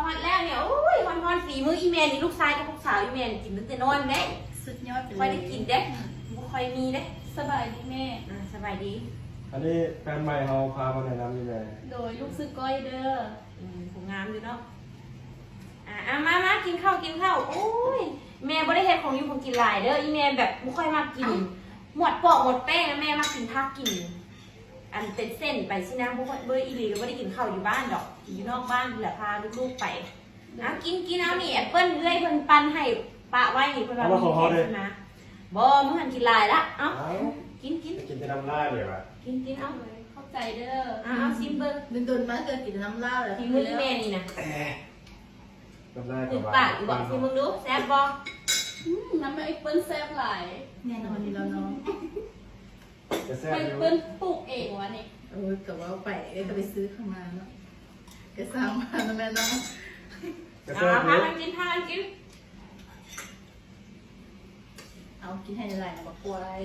ຮອດແລ້ວນີ້ ໂອ້ຍ ຮ້ອນໆ ຝີມືອີ່ແມ່ນີ້ ລູກຊາຍກັບລູກສາວອີ່ແມ່ນີ້ ກິນຕັ້ງແຕ່ນ້ອຍພຸ້ນເດ້. ສຸດຍອດໄປເລີຍ ຂ້ອຍໄດ້ກິນເດ້ ບໍ່ຄ່ອຍມີເດ້. ສະບາຍດີແມ່. ອ່າ ສະບາຍດີ. ອັນນີ້ແຟນໃໝ່ເຮົາພາມາແນະນຳຢູ່ແມ່. ໂດຍ ລູກຊື່ກ້ອຍເດີ. ອືມ ຜູ້ງາມຢູ່ເນາະ. ອ່າ ອ່າ ມາ ມາ ກິນເຂົ້າ ກິນເຂົ້າ. ໂອ້ຍ ແມ່ບໍ່ໄດ້ເຮັດຂອງຢູ່ຂອງກິນຫຼາຍເດີ ອີ່ແມ່ແບບບໍ່ຄ່ອຍມັກກິນ ເອົ້າ ໝົດປອກໝົດແປ້ງ ແມ່ມັກກິນຜັກ ກິນອັນເປັນເສັ້ນໄປຊີ້ນະ. ບໍ່ ບໍ່ອີ່ຫຼີ ບໍ່ໄດ້ກິນເຂົ້າຢູ່ບ້ານດອກ ກິນຢູ່ນອກບ້ານພຸ້ນແຫຼະ ພາລູກໆໄປ. ເອົາ ກິນ ກິນເອົານີ້ ແອັບເປິ້ນເອື້ອຍເພິ່ນປັ່ນໃຫ້ປະໄວ້ນີ້ ເພິ່ນວ່າມີແຂກຊິມາ. ບໍ່ ມື້ຫັ້ນກິນຫຼາຍລະ. ເອົາ ເອົາ ກິນ ກິນ ກິນແຕ່ນ້ຳລາຍເລີຍວ່າ. ກິນ ກິນເອົາ. ຂອບໃຈເດີ. ເອົາ ເອົາ ຊິມເບິ່ງ ດົນໆມາເທື່ອກິນນ້ຳລາຍແລ້ວ ທີ່ມື້ແມ່ນີ້ນະ. ນ້ຳລາຍ ຖືກປາກຢູ່ບໍ່? ຊິມເບິ່ງດູ ແຊບບໍ່? ອືມ ນ້ຳແມ່ເພິ່ນແຊບຫຼາຍ. ແນ່ນອນຢູ່ແລ້ວເນາະ ກະແຊບຢູ່. ເພິ່ນປູກເອງວະນີ້. ເອີ ກະເວົ້າໄປ ເອື້ອຍກະໄປຊື້ເຂົ້າມາເນາະ ກະສ້າງມາເນາະແມ່ເນາະ. ກະແຊບຢູ່. ພາກັນກິນ ພາກັນກິນ. ເອົາ ກິນໃຫ້ຫຼາຍໆ ບັກຄວາຍ.